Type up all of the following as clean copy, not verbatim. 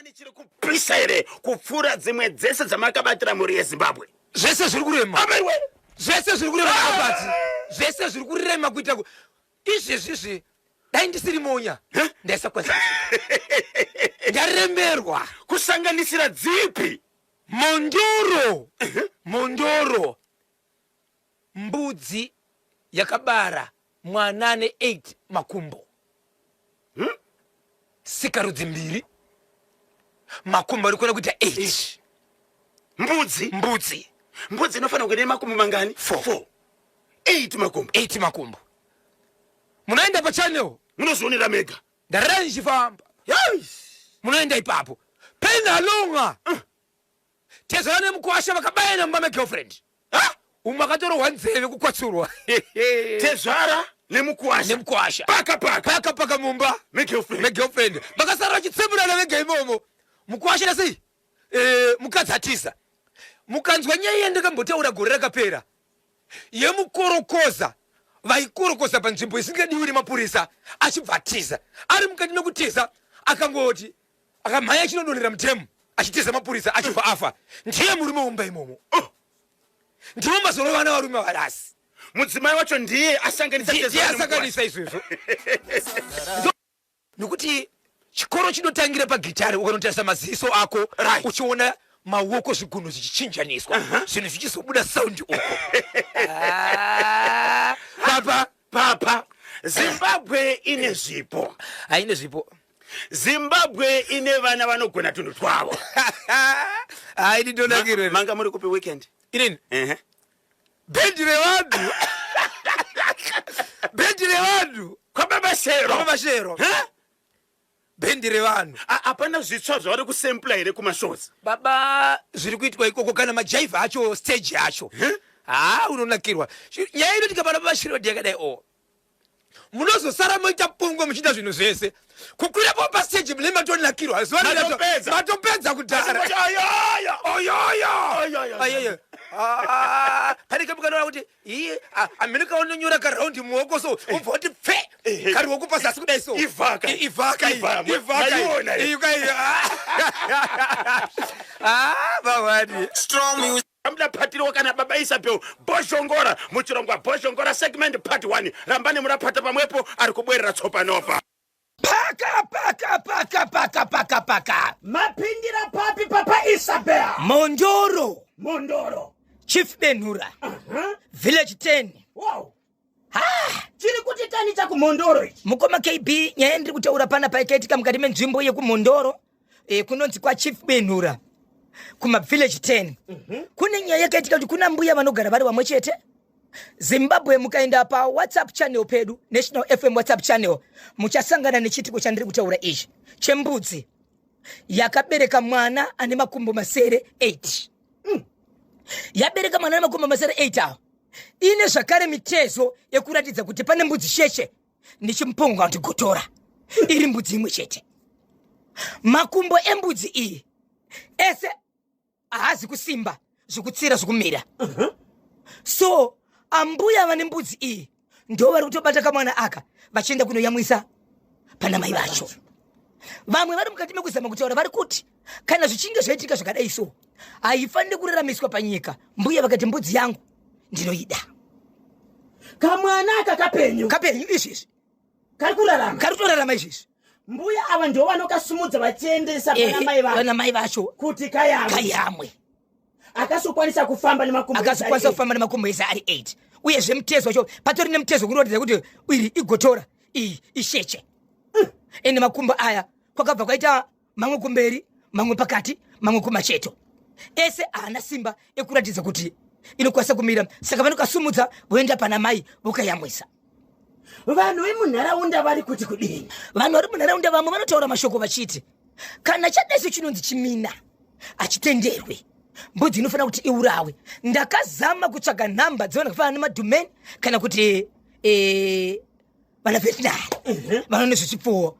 Pane chiri kupisa here kupfuura dzimwe dzese dzamakabatira mhuri yeZimbabwe? Zvese zviri kurema. Amaiwe! Zvese zviri kurema Albert. Zvese zviri kurema kuita izvezvizvi dai ndisiri monya ndaisakwanisa kusvika. Ndaremerwa. Kusanganisira dzipi? Mhondoro. Mhondoro. Mbudzi yakabara mwana ane 8 makumbo hmm? Sikarudzi mbiri makumbo ari kuona kuita 8. Mbudzi mbudzi mbudzi inofanira kuenda nemakumbo mangani? 4. 8 makumbo. 8 makumbo. Munoenda pachannel munozvionera mega. Ndarara ndichifamba. Yes. Munoenda ipapo penhalonga. Tezvara nemukwasha vakabayana mumba megirlfriend. Umwe akatorohwa nzeve kukwatsurwa. Tezvara nemukwasha. Nemukwasha. Paka paka. Paka paka mumba megirlfriend. Megirlfriend. Vakasara vachitsemurana vega imomo. Mukwasha nasei? Mukadzi atiza. Mukanzwa nyaya yandakambotaura gore rakapera yemukorokoza vaikorokoza panzvimbo isingadiwi nemapurisa achibva atiza. Ari mukati mekutiza akangoti akamhanya achinodonhera mutemo achitiza mapurisa achibva afa. Ndiye murume womba imomo. Oh. Ndivo mazorovana varume varasi. Mudzimai wacho ndiye asanganisa ndiye asanganisa izvozvo. Nokuti chikoro chinotangira pagitare, ukanotarisa maziso ako right. Uchiona maoko zvigunhu zvichichinjaniswa zvinhu zvichizobuda sound uko. Papa papa Zimbabwe ine zvipo. Haine zvipo. Zimbabwe ine vana vanogona tunhu twavo. Hai, ndinonakirwe. Manga muri kupi weekend? Inini? Bhendi revanhu. Bhendi revanhu. Kwababa Shero. Kwababa Shero. Bhendi revanhu. Hapana zvitsva zvavari kusempla here kumashows? Baba, zviri kuitwa ikoko kana majaivha acho, stage yacho. Ha, unonakirwa. Nyaya inotika pana Baba Shero yakadai o. Munozosara moita pungwe muchiita zvinhu zvese. Kukwira po pastage mune matonakirwa. Zuva Matopedza. Matopedza kudhara. Ayoyo. Oyoyo. Ayoyo. Ayoyo. Pane kamwe kanoona kuti iye amene kaunonyora karaundi muoko so ubva wati pfe karuoko pazasi kudai so. Ivhaka. Ivhaka iyi. Ivhaka. Ivhaka iyi. Maiona iyi. Ivhaka iyi. Bawani. Strong music. Mudapatiriwa kana Baba Isabel Bhozhongora muchirongwa Bhozhongora segment part 1. Rambani murapata pamwepo ari kubwerera tsopanopa. Paka paka paka paka paka paka. Mapindira papi Papa Isabel? Mhondoro. Mhondoro. Chief Benhura. Village 10. Wow. Ha! Chiri kuti tani chakumhondoro ichi? Mukoma KB, nyaya ndiri kutaura pana paikaitika mukati menzvimbo yekuMhondoro. Kunonzi kwa Chief Benhura kuma village 10. Kune nyaya yakaitika kuti kuna mbuya vanogara vari vamwe chete. Zimbabwe, mukaenda pa WhatsApp channel pedu, National FM WhatsApp channel, muchasangana nechiitiko chandiri kutaura ichi chembudzi yakabereka mwana ane makumbo masere 8. Yabereka mwana ane makumbo masere 8 awo, ine zvakare mitezo yekuratidza kuti pane mbudzi sheche nechimupongo kana kuti gotora iri mbudzi imwe chete. Makumbo embudzi iyi ese haazi kusimba zvekutsira zvekumira. So ambuya vane mbudzi iyi ndo vari kutobata kamwana aka vachienda kunoyamwisa pana mai vacho. Vamwe vari mukati mekuzama kutaura vari kuti kana zvichinge zvaitika zvakadai so haifaniri kuraramiswa panyika. Mbuya vakati mbudzi yangu ndinoida. Kamwana aka kapenyu. Kapenyu izvezvi. Kari kurarama. Kari kutorarama izvezvi. Mbuya ava ndivo vanokasumudza vachiendesa pana mai vacho. Pana mai vacho. Kuti kayamwe. Kayamwe. Akasokwanisa kufamba nemakumbo. Akasokwanisa kufamba nemakumbo ese ari 8. Uyezve mutezo wacho patori nemutezo kunoratidza kuti iri igotora, iyi isheche. Ende makumbo aya kwakabva kwaita mamwe kumberi, mamwe pakati, mamwe kumacheto. Ese haana simba ekuratidza kuti inokwanisa kumira. Saka vanokasumudza voenda pana mai vokayamwisa. Vanhu vemunharaunda vari kuti kudini? Vanhu vari munharaunda vamwe vanotaura mashoko vachiti kana chadaiso chinonzi chimina hachitenderwi, mbudzi inofanira kuti iurawe. Ndakazama kutsvaga nhamba dzevanhu vakafanana nemadhumeni kana kuti vana veterinary vanoona zvezvipfuwo.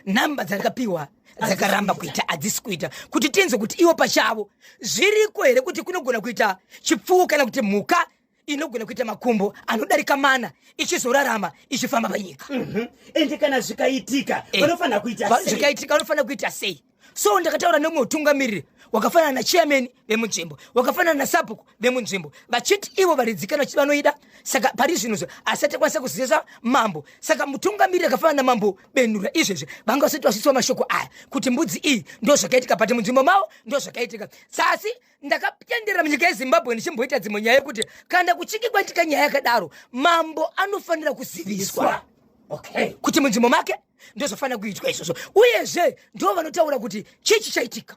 Nhamba dzandakapiwa dzakaramba kuita, hadzisi kuita kuti tinzwe kuti ivo pachavo zviriko here kuti kunogona kuita chipfuwo kana kuti mhuka inogona kuita makumbo anodarika mana ichizorarama ichifamba panyika. Ende kana zvikaitika vanofanira kuita sei? Zvikaitika vanofanira kuita sei? So ndakataura nemumwe utungamiriri wakafanana nachairman vemunzvimbo, wakafanana nasabhuku vemunzvimbo, vachiti ivo varidzi kana vachiti vanoida. Saka pari zvino zvo asati akwanisa kuzivisa mambo. Saka mutungamiriri akafanana namambo Benura izvezvi vanga vasati vasvitswa mashoko aya kuti mbudzi iyi ndo zvakaitika, but munzvimbo mavo ndo zvakaitika. Sasi ndakatenderera munyika yeZimbabwe ndichimboita dzimwe nyaya yekuti kana kuchinge kwaitika nyaya yakadaro, mambo anofanira kuziviswa kuti munzvimbo make ndozvafanira kuitwa izvozvo, uyezve ndo vanotaura kuti chii chichaitika.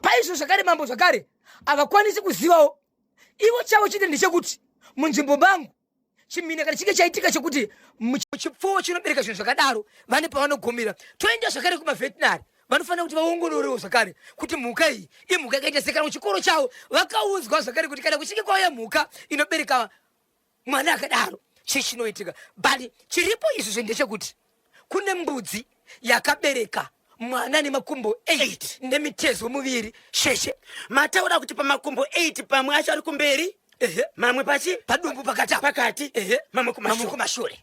Paizvo zvakare mambo zvakare havakwanisi kuzivawo ivo, chavo chete ndechekuti munzvimbo mangu chimina kana chinge chaitika chekuti chipfuwo chinobereka zvinhu zvakadaro, vane pavanogumira. Toenda zvakare kumaveterinary, vanofanira kuti vaongororewo zvakare kuti mhuka iyi imhuka yakaita sei. Kana kuchikoro chavo vakaudzwa zvakare kuti kana kuchinge kwauya mhuka inobereka mwana akadaro, chii chinoitika. But chiripo izvozvo ndechekuti kune mbudzi yakabereka mwana nemakumbo 8 nemitezo muviri sheshe. Mataura kuti pamakumbo 8, pamwe acho ari kumberi, mamwe pachi padumbu pakati apa. Pakati. Mamwe mamwe kumashure. Kumashure.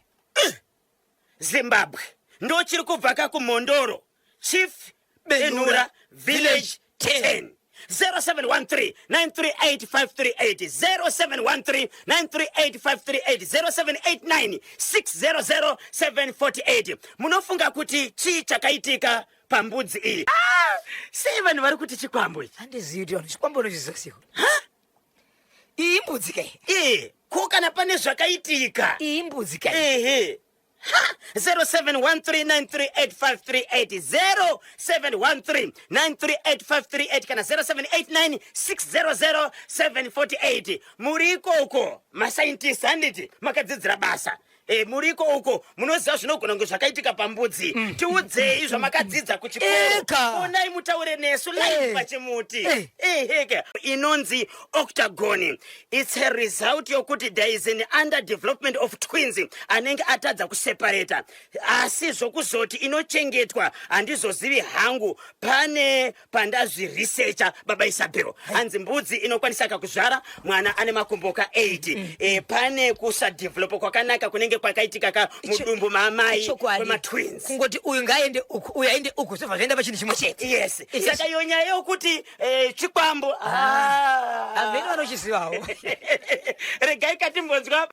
Zimbabwe, ndo chiri kubva kakuMhondoro, Chief Benura, Village 10, 0713 938 538, 0713 938 538, 0789 600 748. Munofunga kuti chii chakaitika pambudzi iyi? Ah, sei vanhu vari kuti chikwambo ichi? Handizivi kuti vanhu chikwambo unochiziva siko. Iyi imbudzi kai? Ee, ko kana pane zvakaitika? Iyi imbudzi kai? Ehe. Ha! 0713938538, 0713938538 kana 0789600748. Muri ikoko mascientist, handiti makadzidzira basa? Muri iko uko munoziva zvinogona kunge zvakaitika pambudzi. Tiudzei zvamakadzidza kuchikoro. Eka. Onai mutaure nesu live pachimuti. Eheke, inonzi octagon. It's a result yokuti there is an underdevelopment of twins anenge atadza kuseparata, asi zvokuzoti inochengetwa handizozivi hangu. Pane pandazviresearcha, baba Isabel, hanzi mbudzi inokwanisa kakuzvara mwana ane makumbo ka 8. Pane kusadevelopa kwakanaka kunenge kwakaitika ka mudumbu maamai Chokwadi. kwematwins. Kungoti uyu ngaaende uku, uyu aende uku, zvobva zvaenda pachinhu chimwe chete. Yes. Saka iyo nyaya yokuti chikwambo, ah. Hamene vanochizivawo. Regai katimbonzwa.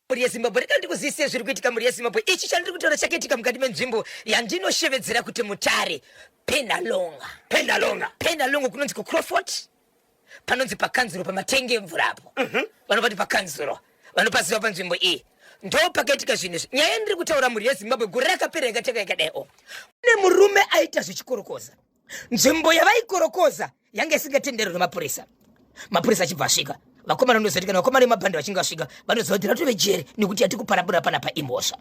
Mhuri yeZimbabwe, rega ndikuzivise zviri kuitika. Mhuri yeZimbabwe, ichi chandiri kutaura chakaitika mukati menzvimbo yandinoshevedzera kuti Mutare, Penalonga. Pendalonga. Penalonga kunonzi kuCrawford, panonzi pakanzuro, pamatenge emvura apo. Vanopati pakanzuro, vanopaziva panzvimbo iyi, ndo pakaitika zvinhu izvi. Nyaya yandiri kutaura, mhuri yeZimbabwe, gore rakapera yakatanga yakadaiwo. Kune murume aita zvechikorokoza. Nzvimbo yavaikorokoza yanga isingatenderwi nemapurisa. Mapurisa achibva asvika, vakomana, unoziva kuti kana vakomana vemabhandi vachinge vasvika, vanoziva kuti ratove jeri, nekuti yatikuparabura panapa imhosva.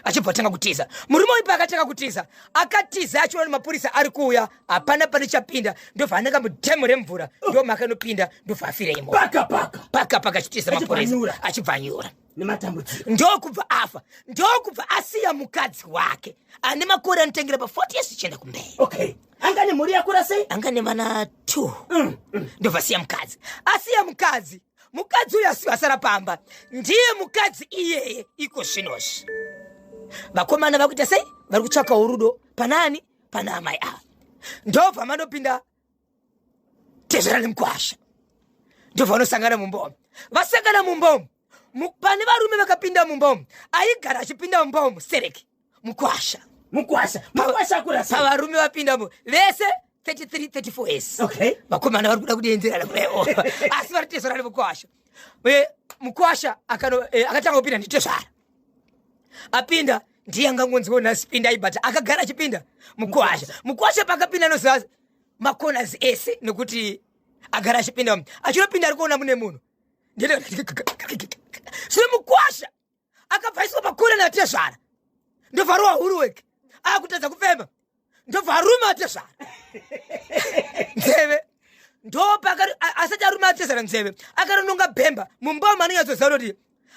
Achibva atanga kutiza murume uyu. Paakatanga kutiza, akatiza achiona mapurisa ari kuuya, hapana pane chapinda. Ndobva ananga mudhemu remvura, ndo maakanopinda, ndobva afira imomo. Paka paka. Paka paka, achitiza Achibva mapurisa. anyura. Achibva anyura. Nematambudziko. Ndokubva afa, ndokubva asiya mukadzi wake ane makore anotengera pa40 years ichienda kumberi. Okay, anga nemhuri yakura sei? Anga nevana 2. Ndobva asiya mukadzi, asiya mukadzi. Mukadzi uyu asiwa asara pamba ndiye mukadzi iyeye. Iko zvinozvi vakomana vakuita sei? Vari kutsvakawo rudo panani? Pana amai ava. Ndobva mandopinda tezvera nemukwasha, ndobva vanosangana mumba umu. Vasangana mumba umu, pane varume vakapinda mumba umu, aigara achipinda mumba umu sereki mukwasha. Mukwasha, mukwasha akura sei? Pavarume vapindamo vese 33, 34 years. Vakomana vari kuda kudienzerana kudaiwo, asi vari tezvara nemukwasha. Mukwasha akatanga kupinda nditezvara. Apinda ndiye angangonziwo nhasi pindai, but akagara achipinda mukwasha. Mukwasha paakapinda anoziva macorners ese nekuti agara achipinda. Achinopinda ari kuona mune munhu zvino mukwasha akabva aiswa pakona natezvara, ndobva arowa huruweke, akutadza kufema, ndobva aruma atezvara nzeve. Ndopakati asati aruma atezvara nzeve, akarononga bhemba mumba umu. Anonyatsoziva kuti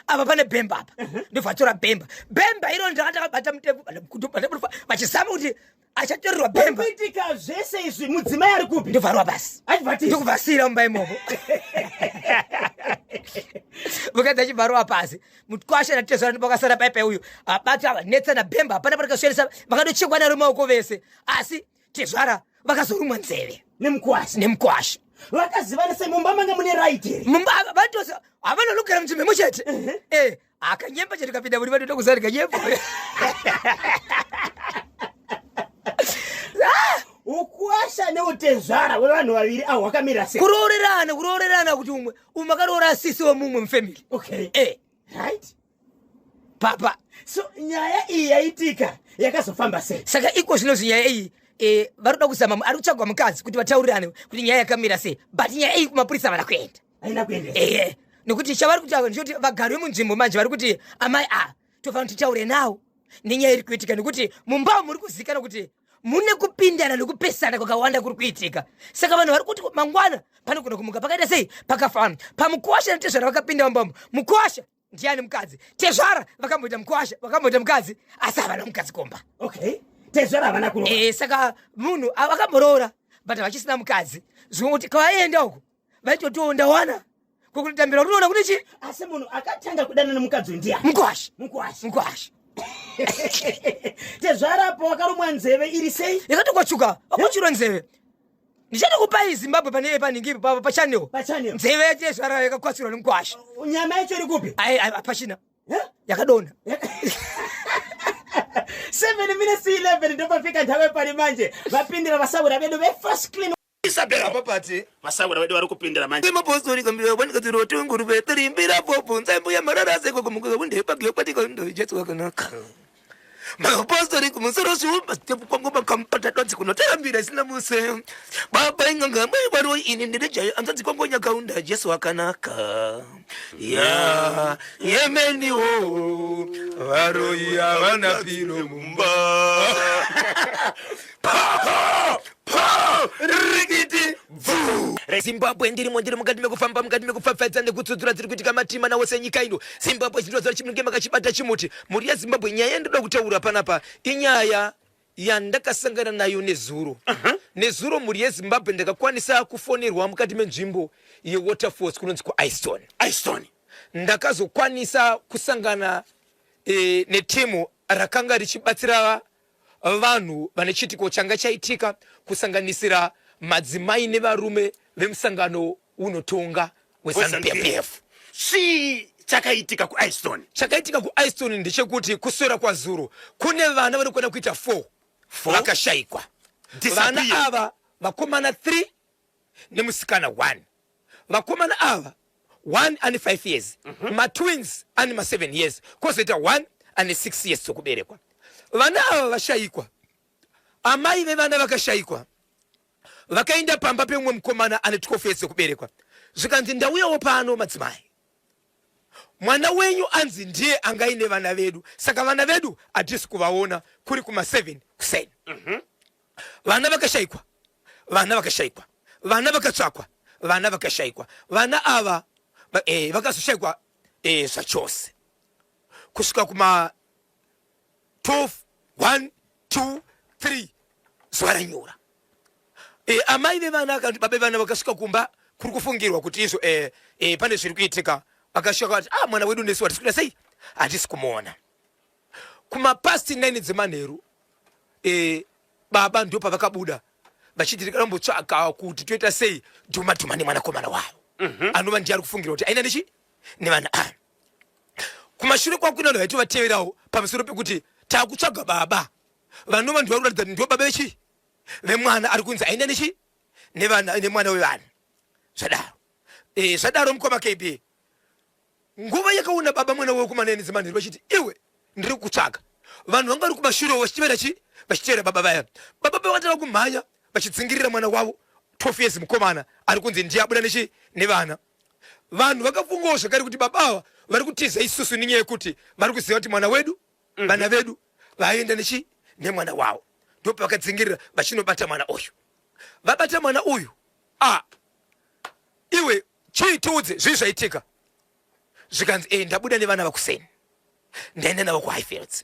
apa pane bhemba apa, ndobva atora bhemba. Bhemba iro ndakabata mutepu vachizama kuti achatorerwa bhemba. Kuitika zvese izvi, mudzimai ari kupi? Ndobva arova pasi. Achibva atiza. Ndokubva asiyira mumba imomo. Mukadzi achibva arova pasi, mukwasha natezvara ndopakasara paipai. Uyu abata, netsana bhemba, hapana parakashandisa, vakadochekwa naro maoko vese, asi tezvara vakazorumwa nzeve Nemukwasha. Nemukwasha. Vakazivana sei? Mumba manga mune right here? Mumba vatosa havana nogara munzvimbo imwe chete. Eh, akanyemba chete kapinda muri vatoda kuzari kanyemba. Ukwasha neutezvara wevanhu vaviri avo hwakamira sei? Kuroorerana, kuroorerana kuti umwe umwe akaroora sisi wemumwe mufamily. Okay. Eh. Right. Papa. So nyaya iyi yaitika yakazofamba sei? Saka iko zvino zvinyaya iyi eh, vari kuda kuzama, ari kutsvagwa mukadzi kuti vataurirane kuti nyaya yakamira sei, but nyaya iyi kumapurisa havana kuenda. Haina kuenda. Ehe, nekuti chavari kutaura ndechekuti vagari vemunzvimbo manje vari kuti amai a tofanira kuti titaure nawo nenyaya iri kuitika, nekuti mumba muri kuzikanwa kuti mune kupindana nekupesana kwakawanda kuri kuitika. Saka vanhu vari kuti mangwana panogona kumuka pakaita sei pakafana pamukwasha netezvara vakapinda mumba umu. Mukwasha ndiani mukadzi, tezvara vakamboita mukwasha, vakamboita mukadzi, asi havana mukadzi komba. Okay, tezvara havana kuroora. Eh, saka munhu vakamboroora but havachisina mukadzi, zvimwe kuti kwavaenda uku vaitotiwo ndawana kwekutambira unoona kuti chi Asi munhu akatanga kudanana nemukadzi uyu ndiani? Mukwasha. Mukwasha. Mukwasha. Tezvarapo wakarumwa nzeve iri sei? Yakatokwachuka, wakwachurwa nzeve. Ndichada kupai Zimbabwe pane paningi pachannel. Pachannel. Nzeve yatezvara yakakwachurwa nemukwasha. Nyama yacho iri kupi? Ai, ai, pachina. Eh? Yakadonha. 7 minutes 11 ndopafika nthawi pali manje vapindira vasawira vedu vefirst clean Isabel. Apa pati. Vasawira vedu vari kupindira manje. Mapostori kambira wanikadziro tunguruve tirimbira popo nzembo yamarara seko kumukuza kunde pagyo patiko ndo Jesu wakanaka. Mapostori kumusoro shumba tepu kwangu makampata donzi kunotarambira isina muse. Baba inganga mai waro ini ndiri jayo anzanzi kwangu nyakaunda Jesu wakanaka. Ya yemeni wo varoi havana piro mumba. Pa pa pa rikiti bvu. Zimbabwe ndirimo, ndiri mukati mekufamba, mukati mekupfapfaidza nekutsudzura dziri kuitika matima nawo senyika ino. Zimbabwe chinodzora chimunenge makachibata chimuti. Mhuri yeZimbabwe, nyaya yandinoda kutaura panapa inyaya yandakasangana nayo nezuro. Nezuro mhuri yeZimbabwe ndakakwanisa kufonerwa mukati menzvimbo yeWaterfalls kunonzi kuIston. Iston. Ndakazokwanisa kusangana netimu rakanga richibatsira vanhu vane chiitiko changa chaitika, kusanganisira madzimai nevarume vemusangano unotonga weZANU-PF. Chii chakaitika kuIston? Chakaitika kuIston ndechekuti kuswera kwazuro kune vana vanokwana kuita 4 vakashaikwa. Disappear. Vana ava vakomana 3 nemusikana 1. Vakomana ava 1 ane 5 years, matwins ane ma 7 years, kwozoita 1 ane 6 years dzokuberekwa. Vana ava vashaikwa. Amai vevana vakashaikwa vakaenda pamba pemumwe mukomana ane 12 years dzekuberekwa, zvikanzi ndauyawo pano madzimai, mwana wenyu anzi ndiye angaine vana vedu, saka vana vedu hatisi kuvaona kuri kuma 7 kuseni. Vana vakashaikwa, vana vakashaikwa, vana vakatsvakwa, vana vakashaikwa. Vana ava vakazoshaikwa zvachose kusvika kuma 12 1 2 3 zuva ranyura. Amai vevana kana kuti baba vevana vakasvika kumba kuri kufungirwa kuti izvo pane zviri kuitika. Vakasvika vakati, mwana wedu nesu hatisi kuita sei, hatisi kumuona. Kuma past 9 dzemanheru baba ndo pavakabuda vachiti tikambotsvaka kuti toita sei dhuma dhuma nemwanakomana wavo. Anova ndiye ari kufungirwa kuti aina nechi nevana ava. Kumashure kwako kune vanhu vaitovateverawo pamusoro pekuti takutsvaga baba vanova ndivo vari kuratidza kuti ndivo baba vechi vemwana ari kunzi aina nechi nevana nemwana wevanhu. Zvadaro zvadaro mukoma KB, nguva yakaona baba mwana wavo kumaneni dzemanheru vachiti iwe ndiri kutsvaga, vanhu vanga vari kumashure vachitevera chi vachitevera baba vaya. Baba vakatanga kumhanya vachidzingirira mwana wavo 12 years mukomana ari kunzi ndiye abuda nechi nevana. Vanhu vakafungawo zvakare kuti baba ava vari kutiza isusu nenyaya yekuti vari kuziva kuti mwana wedu, vana vedu vaenda nechi nemwana wavo. Ndopavakadzingirira vachinobata mwana uyu. Vabata mwana uyu, iwe chii tiudze zvii zvaitika? Zvikanzi ndabuda nevana vakuseni ndaenda navo kuHighfields.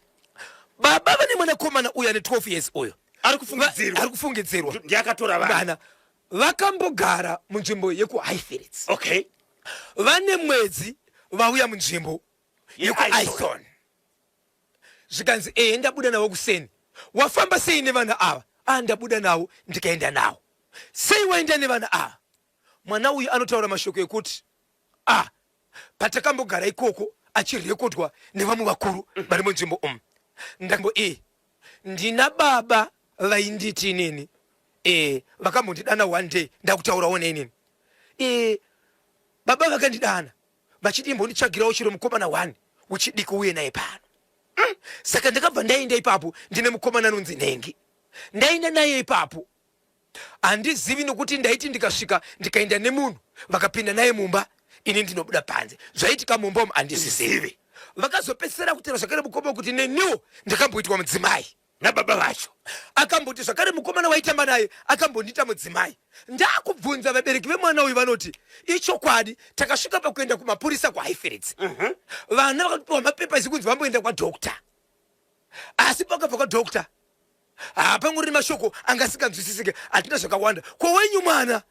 Baba vane mwanakomana uyu ane 12 years uyu Ari kufungidzirwa. Ari kufungidzirwa. Ndiye akatora vana. Vana vakambogara munzvimbo yekuHighfields. Vane mwedzi vauya munzvimbo yekuIston. Zvikanzi ndabuda navo kuseni. Wafamba sei nevana ava? Ah, ndabuda nawo ndikaenda nawo. Sei waenda nevana ava? Mwana uyu anotaura mashoko ekuti ah, patakambogara ikoko achirekodwa nevamwe vakuru vari munzvimbo umu. Ndambo iyi ndina baba vainditi inini e, vakambondidana one day ndakutaurawo neinini e, baba vakandidana vachiti imbonditsvagirawo chiro mukomana one wechidiki uye naye pano. Saka ndakabva ndaenda ipapo ndine mukomana anonzi Nhengi, ndaenda naye ipapo. Handizivi nokuti ndaiti ndikasvika ndikaenda nemunhu vakapinda naye mumba, ini ndinobuda panze. Zvaiitika mumba umu handizvizivi. Vakazopedzisira kutaura zvakare mukoma kuti neniwo ndakamboitwa mudzimai nababa vacho. Akamboti zvakare mukomana waitamba naye akambondiita mudzimai. Ndakubvunza vabereki vemwana uyu vanoti ichokwadi takasvika pakuenda kumapurisa kuHighfields. Vana vakatopiwa mapepa ekunzi vamboenda kwadoctor, asi pakabva kwadoctor hapangori mashoko anga asinganzwisisike, hatina zvakawanda. Ko wenyu mwana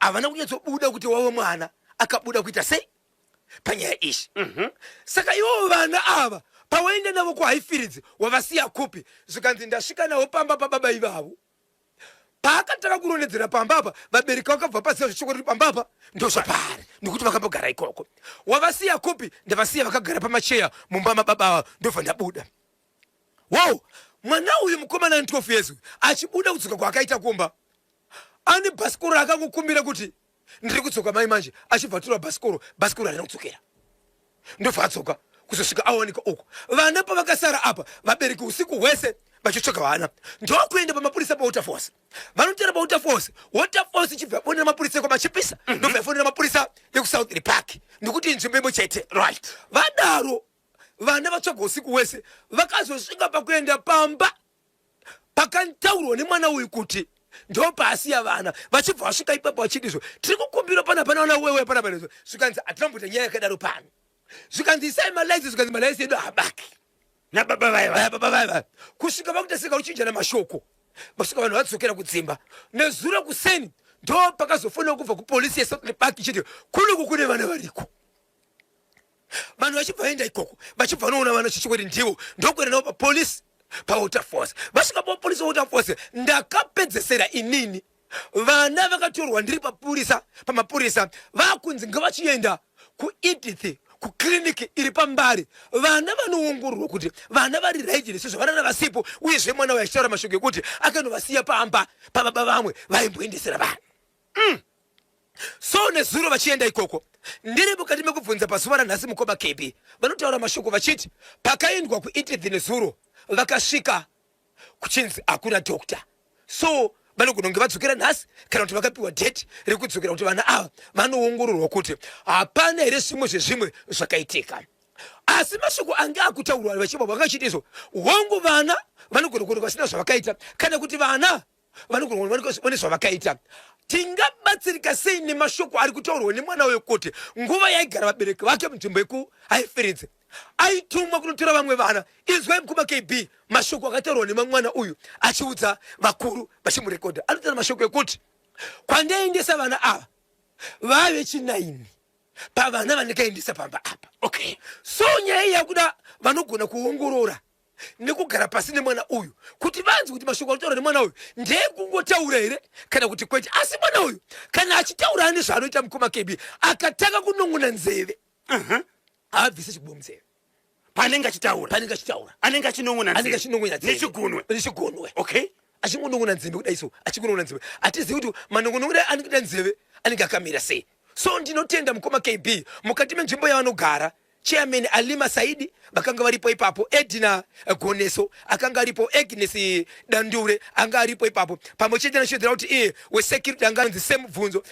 havana kunyatsobuda kuti wavo mwana akabuda kuita sei panyaya iyi. Saka ivo vana ava pawaenda navo kuHighfields wavasiya kupi? Zvikanzi ndasvika navo pamba pababa ivavo. Paakatanga kurondedzera pamba apa, vabereki vakabva paziva zvechokwadi kuti pamba apa ndozvapari, nekuti vakambogara ikoko. Wavasiya kupi? Ndavasiya vakagara pamacheya mumba mababa ava, ndobva ndabuda. Wow, mwana uyu mukomana ane 12 years achibuda kudzoka kwaakaita kumba ane bhasikoro akangokumbira kuti ndiri kudzoka mai manje, achibva atora bhasikoro, bhasikoro harina kudzokera, ndobva adzoka kuzosvika awanika uko. Vana pavakasara apa, vabereki usiku hwese vachitsvaga vana, ndokuenda pamapurisa paWaterfalls. Vanotera paWaterfalls, Waterfalls ichibva yafonera mapurisa ekwaMachipisa, ndobva yafonera mapurisa ekuSouthern Park, nekuti inzvimbo imwe chete. Right. Vadaro vana vatsvaga usiku hwese, vakazosvika pakuenda pamba pakataurwa nemwana uyu kuti ndopaasiya vana, vachibva vasvika ipapo vachidizvo tiri kukumbira pana pana vana wewe pana pana izvo. Zvikanzi hatinamboita nyaya yakadaro pano. Zvikanzi isai malaisi, zvikanzi malaisi edu haabaki nababa vaya vaya baba vaya vaya, kusvika vakuita seka kuchinjana mashoko, vasvika vanhu vadzokera kudzimba. Nezuro kuseni ndo pakazofonera kubva kupolisi yeSouthern Park ichiti kunoku kune vana variko. Vanhu vachibva vaenda ikoko, vachibva vanoona vana chichikweti ndivo, ndokuenda navo papolisi paWaterfalls. Vasvika papolisi paWaterfalls, ndakapedzesera inini vana vakatorwa ndiri papurisa pamapurisa, vakunzi ngavachienda kuEdith kuclinic iri pambari, vana vanoongororwa kuti vana vari right here sezvo vana vasipo, uyezve mwana uyu achitaura mashoko ekuti akanovasiya pamba pababa vamwe vaimboendesera vana. So nezuro vachienda ikoko, ndiri mukati mekubvunza pazuva ranhasi mukoma KB vanotaura mashoko vachiti pakaendwa kuEdith nezuro vakasvika kuchinzi hakuna doctor, so vanogona kunge vadzokera nhasi kana kuti vakapiwa date rekudzokera kuti vana ava vanoongororwa kuti hapana here zvimwe zvezvimwe zvakaitika. Asi mashoko ange akutaurwa vachibva vakachiti izvo hongu vana vanogona kunge vasina zvavakaita, kana kuti vana vanogona kunge vane zvavakaita. Tingabatsirika sei nemashoko ari kutaurwa nemwana uyo kuti nguva yaigara vabereki vake munzvimbo yekuHighfields aitumwa kunotora vamwe vana? Inzwai mukoma KB mashoko akataurwa nemwana uyu achiudza vakuru vachimurekodha. Anotaura mashoko ekuti kwandaendesa vana ava vave chinaini pavana vandikaendesa pamba apa. Okay. So nyaya iyi yakuda vanogona kuongorora nekugara pasi nemwana uyu kuti vanzi kuti mashoko anotaura nemwana uyu ndeekungotaura here kana kuti kwete. Asi mwana uyu kana achitaura ane zvaanoita mukoma KB, akatanga kunon'ona nzeve, haabvise chigubo munzeve paanenge achitaura, paanenge achitaura anenge achinon'ona anenge achinon'ona nzeve nechigunwe, nechigunwe. Okay. Achingonon'ona nzeve kudai so, achingonon'ona nzeve, hatizivi kuti manongonongo anenge kuita nzeve anenge akamira sei. So ndinotenda mukoma KB mukati menzvimbo yavanogara, Chairman Alima Saidi vakanga varipo ipapo, Edina Goneso akanga aripo, Agnes Dandure anga aripo ipapo, pamwe chete nachidira kuti iye wesecurity anga anzi Sam Bvunzo,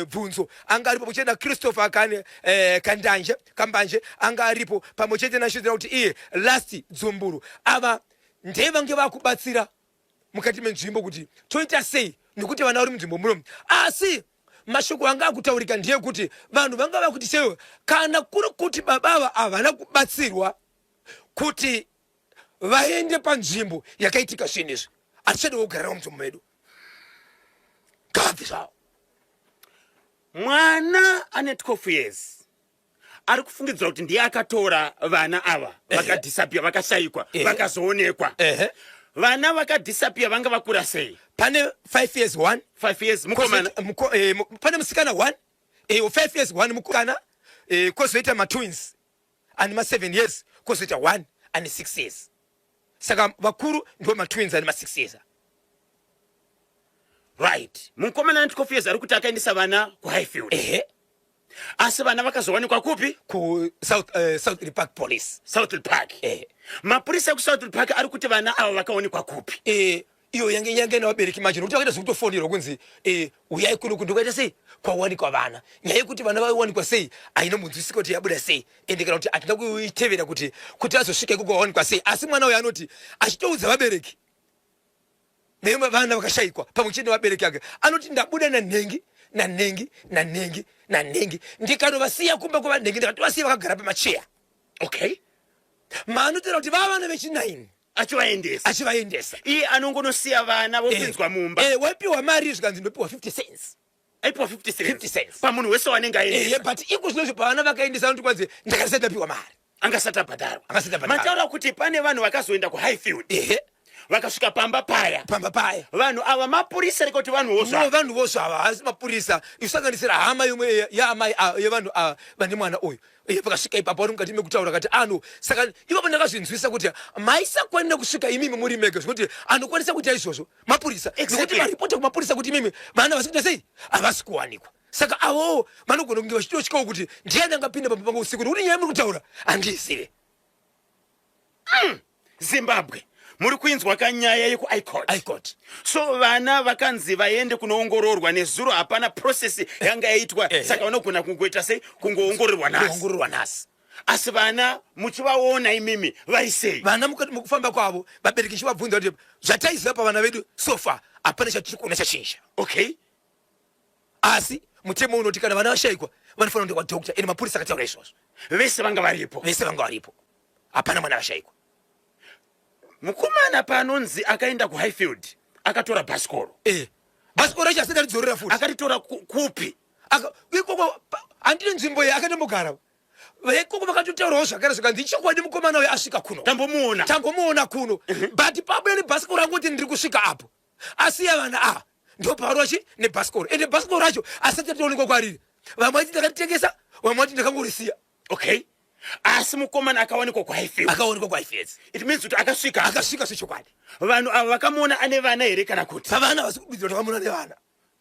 Bvunzo anga aripo, pamwe chete naChristopher Kane, Kandanje Kambanje anga aripo, pamwe chete nachidira kuti iye Last Dzumburu. Ava ndevange vakubatsira mukati menzvimbo kuti toita sei nekuti vana vari munzvimbo muno. Asi mashoko anga akutaurika ndeyekuti vanhu vanga vakuti chaiwo kana kuri kuti baba ava havana kubatsirwa kuti vaende panzvimbo yakaitika zvinhu izvi, hatichadi kugara munzvimbo medu, ngavabve zvavo. Mwana ane 12 years ari kufungidzira kuti ndiye akatora vana ava vakadisappear, vakashayikwa, vakazoonekwa. Vana vakadisappear vanga vakura sei? Pane 5 years 1. 5 years mukomana. Pane musikana 1, 5 years 1 mukana, kozoita matwins ane ma7 years, kozoita 1 ane 6 years. Saka vakuru ndivo matwins ane ma6 years. Right, mukomana ane 12 years ari kuti akaendesa vana kuHighfield. Ehe. Asi vana vakazowanikwa kupi? KuSouth South Park Police. South Park. Ehe. Mapurisa ekuSouth Park ari kuti vana ava vakaonekwa kupi? Iyo yange nevabereki manje, nokuti vakaita zvekutofonirwa kunzi uyai kuno kundokaita sei kwawanikwa vana. Nyaya yekuti vana vawanikwa sei haina munzwisika kuti yabuda sei, ende kana kuti hatina kuitevera kuti azosvika ikoko wawanikwa sei. Asi mwana uyo anoti achitoudza vabereki vana vakashayikwa pamwe chete nevabereki ake, anoti ndabuda nanhengi nanhengi nanhengi nanhengi, ndikanovasiya kumba kwavanhengi, ndikatovasiya vakagara pamacheya. Maanotaura kuti vava vana vechi9. Achivaendesa. Achivaendesa. Iye anongonosiya vana vopinzwa mumba. Waipiwa mari, zvikanzi ndopiwa 50 cents. Aipiwa 50 cents. 50 cents. Pamunhu wese wanenge aendesa. But iko zvinozvi pavana vakaendesa anoti kwanzi ndakasati ndapiwa mari. Angasati abhadharwa. Angasati abhadharwa. Mataura kuti pane vanhu vakazoenda kuHighfield. Ehe. Vakasvika pamba paya. Pamba paya. Vanhu ava mapurisa reka kuti vanhuwo No, zvavo? Vanhu vosvo ava haasi mapurisa, isanganisira hama yomwe yaamai yevanhu ava vane mwana uyu. Iye vakasvika ipapo vari mukati mekutaura kati ano. Saka ipapo ndakazvinzwisa kuti maisakwanira kusvika imimi muri mega, zvekuti anokwanisa kuita izvozvo mapurisa, nekuti varipota kumapurisa kuti imimi vana vasi kuita sei, havasi kuwanikwa. Saka avowo vanogona kunge vachitotyawo kuti ndiani angapinda pamba pangu usiku, nekuti nyaya muri kutaura handiizive. Zimbabwe, muri kuinzwa kanyaya yekuiCourt? ICourt. So vana vakanzi vaende kunoongororwa nezuro, hapana process yanga yaitwa. Saka vanogona kungoita sei, kungoongororwa nhasi? Kuongororwa nhasi. Asi vana muchivaona imimi vari sei? Vana mukati mukufamba kwavo, vabereki chivabvunza kuti zvataiziva pavana vedu so far hapana chatiri kuona chachinja. Asi mutemo unoti kana vana vashayikwa vanofanira kuenda kwadoctor, ende mapurisa akataura izvozvo. Vese vanga varipo. Vese vanga varipo, hapana mwana akashayikwa. Mukomana paanonzi akaenda kuHighfield akatora bhasikoro. Bhasikoro racho asati aridzorera futi. Akaritora kupi? Ikoko handine nzvimbo iyi akatombogara vaikoko, vakatotaurawo zvakare zvikanzi ichokwadi, mukomana uyu asvika kuno. Tambomuona. Tambomuona kuno, but pabuda nebhasikoro rangoti ndiri kusvika apo, asiya vana ava, ndoparochi nebhasikoro. Ende bhasikoro racho asati atoonekwa kwariri. Vamwe vati ndakatengesa, vamwe vati ndakangorisiya. Okay, asi mukomana akawanikwa kuHighfield. Akaonekwa kuHighfields. It means kuti akasvika. Akasvika zvechokwadi. Vanhu ava vakamuona ane vana here kana kuti? Pavana vasi kududzira kuti vakamuona nevana.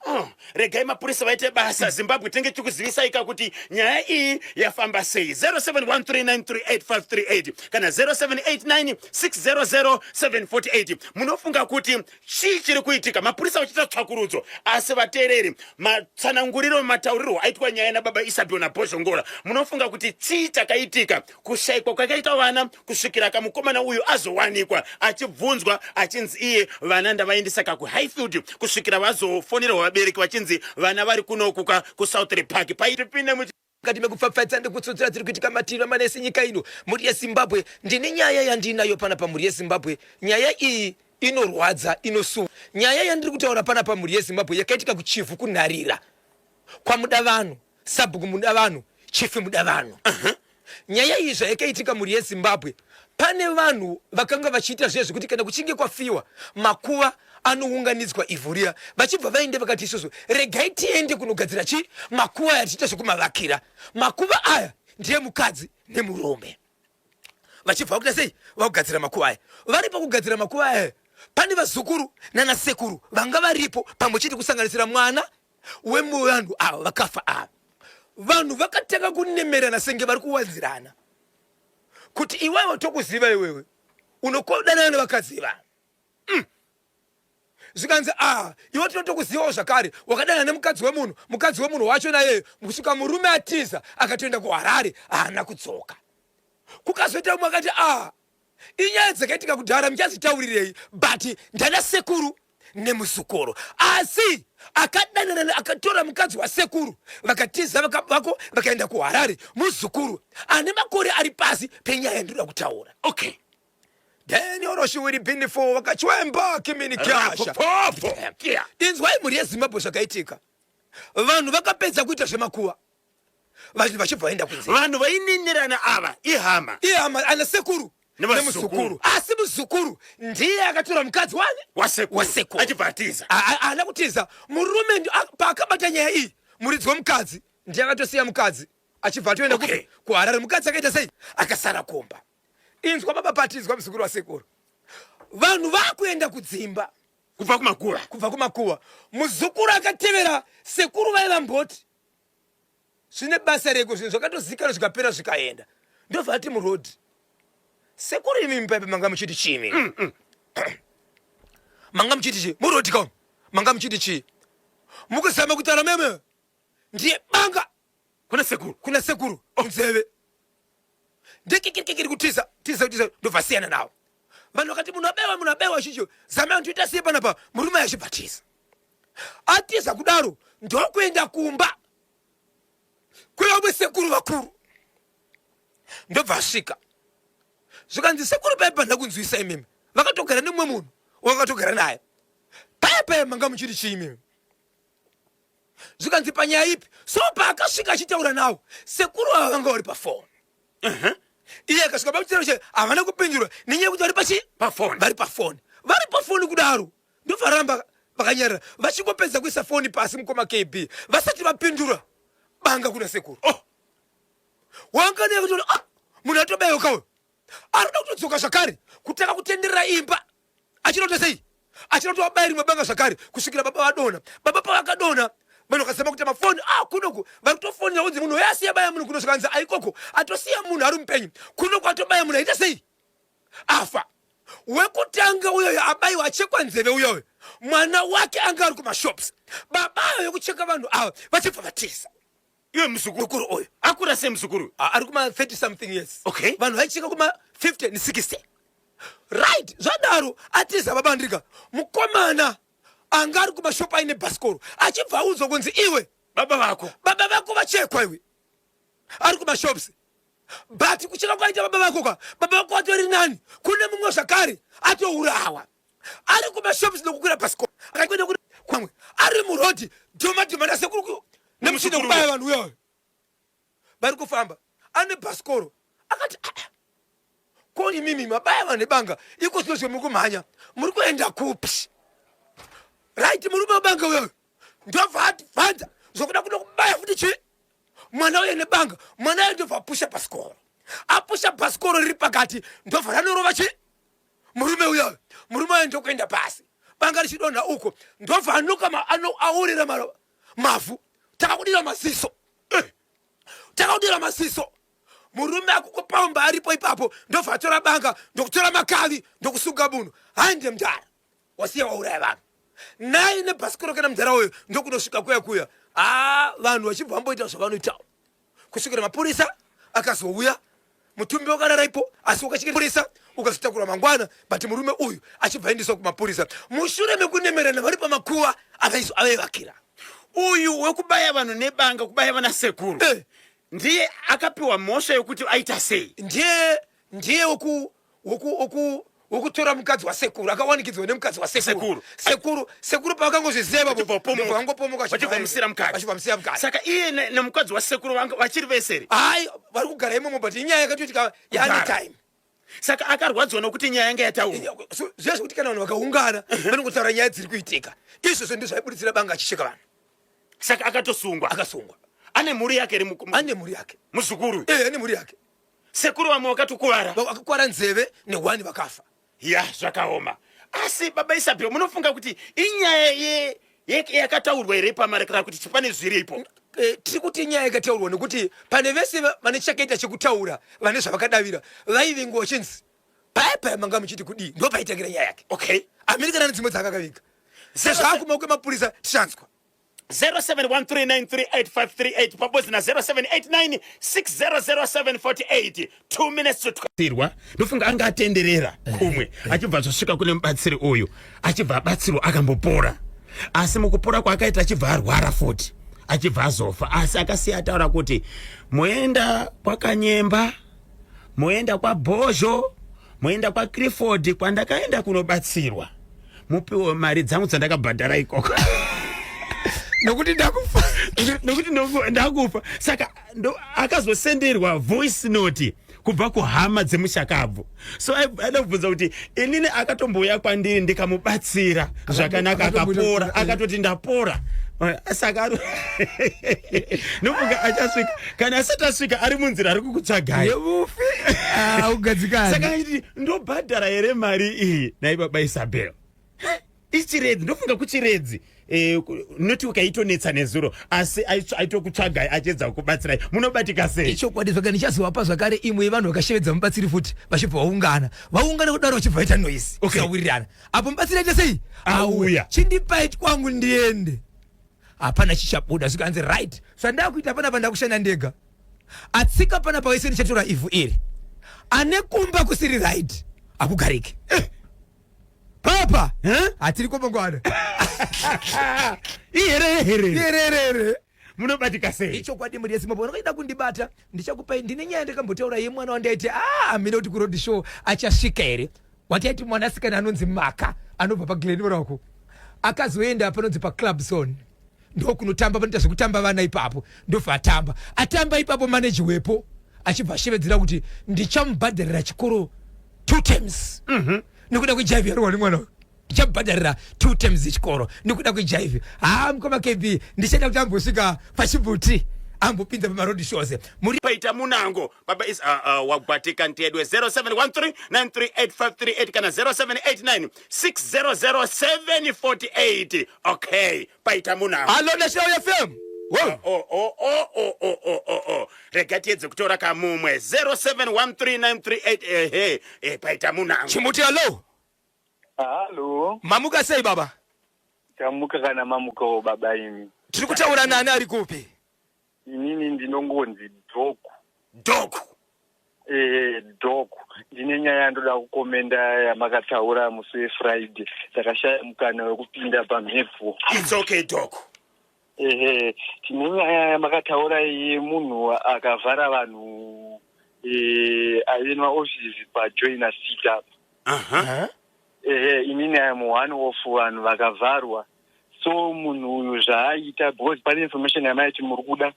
Oh, regai mapurisa vaite basa. Zimbabwe, tinge tichikuzivisai ka kuti nyaya iyi yafamba sei. 0713938538 kana 0789600748. Munofunga kuti chii chiri kuitika mapurisa vachiita tsvakurudzo? Asi vateereri, matsananguriro, mataurirwo aitwa nyaya nababa Isabel naBhozhongora, munofunga kuti chii chakaitika kushayikwa kwakaita vana kusvikira kamukomana uyu azowanikwa achibvunzwa achinzi iye vana ndavaendesa kakuHighfield, kusvikira vazofonerwa vabereki vachinzi vana vari kunokuka kuSouth Park? Paitipinde Mukati mekupfapfaidza nekutsutsura dziri kuitika mativi manesi nyika ino, mhuri yeZimbabwe, ndine nyaya yandinayo panapa. Mhuri yeZimbabwe, nyaya iyi inorwadza, inosuwa. Nyaya yandiri kutaura panapa, mhuri yeZimbabwe, yakaitika kuChivhu, kuNharira, kwamuda vanhu, sabhuku muda vanhu, chief muda vanhu. Nyaya iyi zvayakaitika, mhuri yeZimbabwe, pane vanhu vakanga vachiita zviya zvekuti kana kuchinge kwafiwa, makuva anounganidzwa ivhu riya, vachibva vaende vakati isusu regai tiende kunogadzira chi makuva aya, tichiita zvekumavakira. Makuva aya ndiye mukadzi nemurume, vachibva vakuita sei, vakugadzira makuva aya. Vari pakugadzira makuva aya, pane vazukuru nanasekuru vanga varipo pamwe chete, kusanganisira mwana wemuvanhu ava vakafa ava. Vanhu vakatanga kunemerana senge vari kuwanzirana kuti iwewe tokuziva, iwewe unokodanana nevakadzi vanhu. Zvikanzi a iwe tinotokuzivawo zvakare, wakadana nemukadzi wemunhu. Mukadzi wemunhu wacho nayeyo kusvika murume atiza akatoenda kuHarare, haana kudzoka. Kukazoita umwe akati a inyaya dzakaitika kudhara, muchazitaurirei, but ndana sekuru nemuzukuru. Asi akadanana, akatora mukadzi wasekuru, vakatiza vako vakaenda kuHarare, muzukuru ane makore ari pasi penyaya yandinoda kutaura. Daniel Roshiwiri Binifo wakachwemba kimini kyasha. Rapopopo. Inzwai, mhuri yeZimbabwe, zvakaitika, vanhu vakapedza kuita zvemakuva, vanhu vachibva vaenda kunze. Vanhu vaininirana ava ihama? Ihama, ana sekuru. Nemuzukuru. Asi muzukuru ndiye akatora mukadzi wani? Wasekuru. Wasekuru. Achibva atiza. Haana kutiza. Murume paakabata nyaya iyi, muridzi wemukadzi ndiye akatosiya mukadzi achibva atoenda kupi? Kuharare. Mukadzi akaita sei? Akasara kumba. Inzwa baba pati, inzwa muzukuru wasekuru. Vanhu vakuenda kudzimba. Kubva kumakuva. Kubva kumakuva. Muzukuru akatevera sekuru vaiva mboti. Zvine basa reko zvinhu zvakatozikanwa zvikapera zvikaenda. Ndobva ati muroad. Sekuru imi mupaipe manga muchiti chii imi? Manga muchiti chii? Muroad ka? Manga muchiti chii? Mukuzama kutaura meme. Ndiye banga kuna sekuru. Kuna sekuru. Nzeve. Ndikikikikiri kutiza, tiza, tiza ndobva siyana nawo. Vanhu vakati munhu abaiwa, munhu abaiwa chicho. Zama ndoita sei panapa? Murume achibva tiza. Atiza kudaro ndokuenda kumba kwevamwe sekuru vakuru. Ndobva asvika. Zvikanzi sekuru paya panda kunzwisa imimi. Vakatogara nemumwe munhu wakatogara naye. Paya paya manga muchiri chii imimi? Zvikanzi panyaya ipi? So paakasvika achitaura nawo, sekuru ava vanga vari pafoni. Iye akasvika pakuchitaura che havana kupindura nenyaya yekuti vari pachi? Pafoni. Vari pafoni. Vari pafoni kudaro. Ndovaramba vakanyarara vachingopedza kuisa foni pasi mukoma KB vasati vapindura banga kuna sekuru. Oh. Wanga nekuti ah, munhu atobaiwa uyu. Arikuda kutodzoka zvakare kutanga kutenderera imba. Achinoita sei? Achinotoa baya rimwe banga zvakare kusvikira baba vadona. Baba pavakadona vanhu vakazama kuita mafoni ah kunoku vari kutofonera kunzi munhu uyo asiya baya munhu kuno zvikanzi aikoko atosiya munhu ari mupenyu kunoku atobaya munhu aita sei afa. Wekutanga uyoyo abaiwa achekwa nzeve uyoyo mwana wake anga ari kumashops. Baba ayo yekucheka vanhu ava vachibva vatiza. Iwe muzukuru Muzukuru uyu akura sei muzukuru? Ari kuma 30 something years. Okay. Vanhu vaicheka kuma 50 ne 60. Right, zvadaro atiza baba Andrika. Mukomana anga ari kumashop aine bhasikoro achibva audzwa kunzi iwe baba vako. Baba vako vachekwa iwe. Ari kumashops. But kucheka kwaita baba vako ka, baba vako vatori nani. Kune mumwe zvakare atourawa. Ari kumashops nokukwira bhasikoro. Akaenda kune kwamwe. Ari muroad dhoma dhoma nasekuru nemuchina kubaya vanhu uyoyo. Vari kufamba. Ane bhasikoro. Akati ah, ah. Ko imimi mabaya vanhu nebanga iko zvino zvemuri kumhanya muri kuenda kupi? Right, murume webanga uyoyo ndobva advanza zvokuda kuda kubaya futi chii mwana uye nebanga. Mwana uye ndobva apusha bhasikoro, apusha bhasikoro riri pakati ndobva ranorova chii murume uyoyo. Murume uyo ndokuenda pasi, banga richidonha uko ndobva anoka aurira mavhu. Takakudira maziso, takakudira maziso. Murume akukopomba aripo ipapo ndobva atora banga ndokutora makavi ndokusunga munhu. Hande mudhara wasiya wauraya vanhu naye nebhasikoro kana mudhara uyo ndokunosvika kuya kuya. Vanhu vachibva vamboita zvavanoita kusvikira mapurisa akazouya. Mutumbi wakarara ipo asi wakachipurisa ukazotakura mangwana, but murume uyu achibva aendeswa kumapurisa mushure mekunemerana vari pamakuva avaivakira. Uyu wekubaya vanhu nebanga, kubaya vana sekuru, ndiye akapiwa mhosva yokuti aita sei? Ndiye wekutora mukadzi wasekuru, akawanikidzwa nemukadzi wasekuru. Sekuru. Sekuru pavakangozviziva ipapo, Vachibva vapomoka. ndobva vangopomoka, Vachibva vamusiira mukadzi. Vachibva vamusiira mukadzi. Saka iye nemukadzi wasekuru vachiri vese here? Hayi, vari kugara imomo, but inyaya yakatoitika yaane Kudhara. time. Saka akarwadziwa nokuti nyaya yanga yataurwa. So, zviya zvekuti kana vanhu vakaungana vanongotaura nyaya dziri kuitika, izvozvo ndizvo zvaibuditsira banga achicheka vanhu. Saka akatosungwa. Akasungwa. Ane mhuri yake here Ane mhuri yake. Muzukuru? Ane mhuri yake. Sekuru vamwe vakatokuvara. Vakakuvara nzeve nehwani vakafa. Ya, zvakaoma. Asi baba Isabel, munofunga kuti inyaya yakataurwa here pamarekera kuti pane zviripo? Tiri kuti inyaya yakataurwa nekuti pane vese vane chakaita chekutaura, vane zvavakadavira, vaivingwa vachinzi paya paya manga muchiti kudii, ndo paitangira nyaya yake. Okay. Amerika nane dzimwe dzaakakaviga. Sezvaakumaoko emapurisa tichanzwa. 0713938538 pabodzi na 0789600748. 2 minutes to 12. Ndofunga anga atenderera kumwe achibva zvasvika kune mubatsiri uyu, achibva abatsirwa akambopora, asi mukupora kwaakaita achibva arwara futi achibva azofa. Asi akasiya ataura kuti moenda kwaKanyemba, moenda kwaBhozho, moenda kwaClifford kwandakaenda kunobatsirwa, mupiwe mari dzangu dzandakabhadhara ikoko nokuti ndakufa. Nokuti ndakufa. Saka akazosenderwa voice note Kubva kuhama dzemushakabvu. So aida kubvunza kuti inini akatombouya kwandiri ndikamubatsira zvakanaka, akapora, akatoti ndapora. Saka ari nofunga achasvika, kana asati asvika ari munzira ari kukutsvagai. Yemufi augadzikani. Saka achiti ndobhadhara here mari iyi nai baba Isabel? Ichiredzi, ndofunga kuchiredzi. Network aitonetsa nezuro, asi aitokutsvagai achiedza kukubatsirai. Munobatika sei? Ichokwadi zvaka ndichazovapa zvakare imwe yevanhu vakashevedza mubatsiri futi, vachibva vaungana vaungana kudaro, vachibva vaita noise. Kusawirirana apo, mubatsiri aita sei? Auya. Chindipai kwangu ndiende, hapana chichabuda. Zvikanzi right, zvandakuita panapa, ndakushanda ndega, atsika panapa wese ndichatora ivhu iri, ane kumba kusiri right hakugariki. Papa hatiri komangwana. Iherere herere. Hererere. Munobatika sei? Ichokwadi, mhuri yeZimbabwe, unoida kundibata ndichakupai. Ndine nyaya ndakambotaura yemwana wandaiti amene kuti kuroad show achasvika here, wataiti mwanasikana anonzi Maka, anobva paGlenora uko, akazoenda panonzi paClub Zone, ndokunotamba panoita zvekutamba vana ipapo, ndobva atamba atamba ipapo, maneji wepo achibva ashevedzera kuti ndichamubhadharira chikoro two terms nekuda kwejive yarohwa nemwana uyu, ndichamubhadharira two terms yechikoro nekuda kwejive. Haa, mukoma KB, ndichaida kuti ambosvika pachibuti, ambopinza pamaroad shows muri. Paita munango baba is wagwatika ntedwe 0713938538 kana 0789 600748. Okay, paita munango. Hallo, National FM. Wow. Oh, oh, oh, oh, oh, oh, oh, oh. Rega tiedze kutora kamumwe 0713938. Ehe, paita munango. Chimuti, hallo. Halo. Mamuka sei, baba? Tamuka kana mamukawo, baba imi. Tiri kutaura nani, ari kupi? Inini ndinongonzi Dhoku. Dhoku. Dhoku. Ndine nyaya yandoda kukomenda yamakataura musi weFriday. Takashaya mukana wekupinda pamhepo. It's okay, Dhoku. Ehe, tine nyaya yamakataura yemunhu akavhara vanhu aive nemaofisi paJoina City apa. Ehe, inini I am one of vanhu vakavharwa. So munhu uyu zvaaita, because pane information yamaiti muri kuda.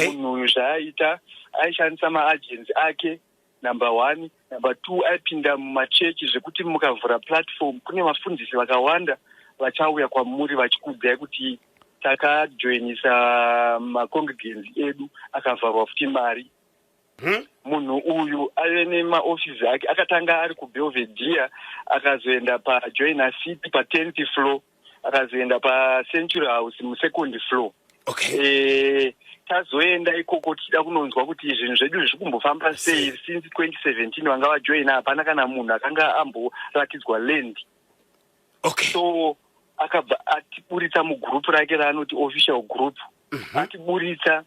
Munhu uyu zvaaita, aishandisa maagents ake, number one. Number two, aipinda mumachechi, zvekuti mukavhura platform kune vafundisi vakawanda vachauya kwamuri vachikuudzai kuti takajoinisa macongregants edu akavharwa futi mari. Munhu uyu aive nemaofisi ake, akatanga ari kuBelvedere, akazoenda paJoina City pa10th floor, akazoenda paCentury House musecond floor. Tazoenda ikoko tichida kunonzwa kuti zvinhu zvedu zviri kumbofamba sei. Since 2017 vanga vajoina, hapana kana munhu akanga amboratidzwa land. So akabva atiburitsa mugurupu rake raanoti official group. Atiburitsa,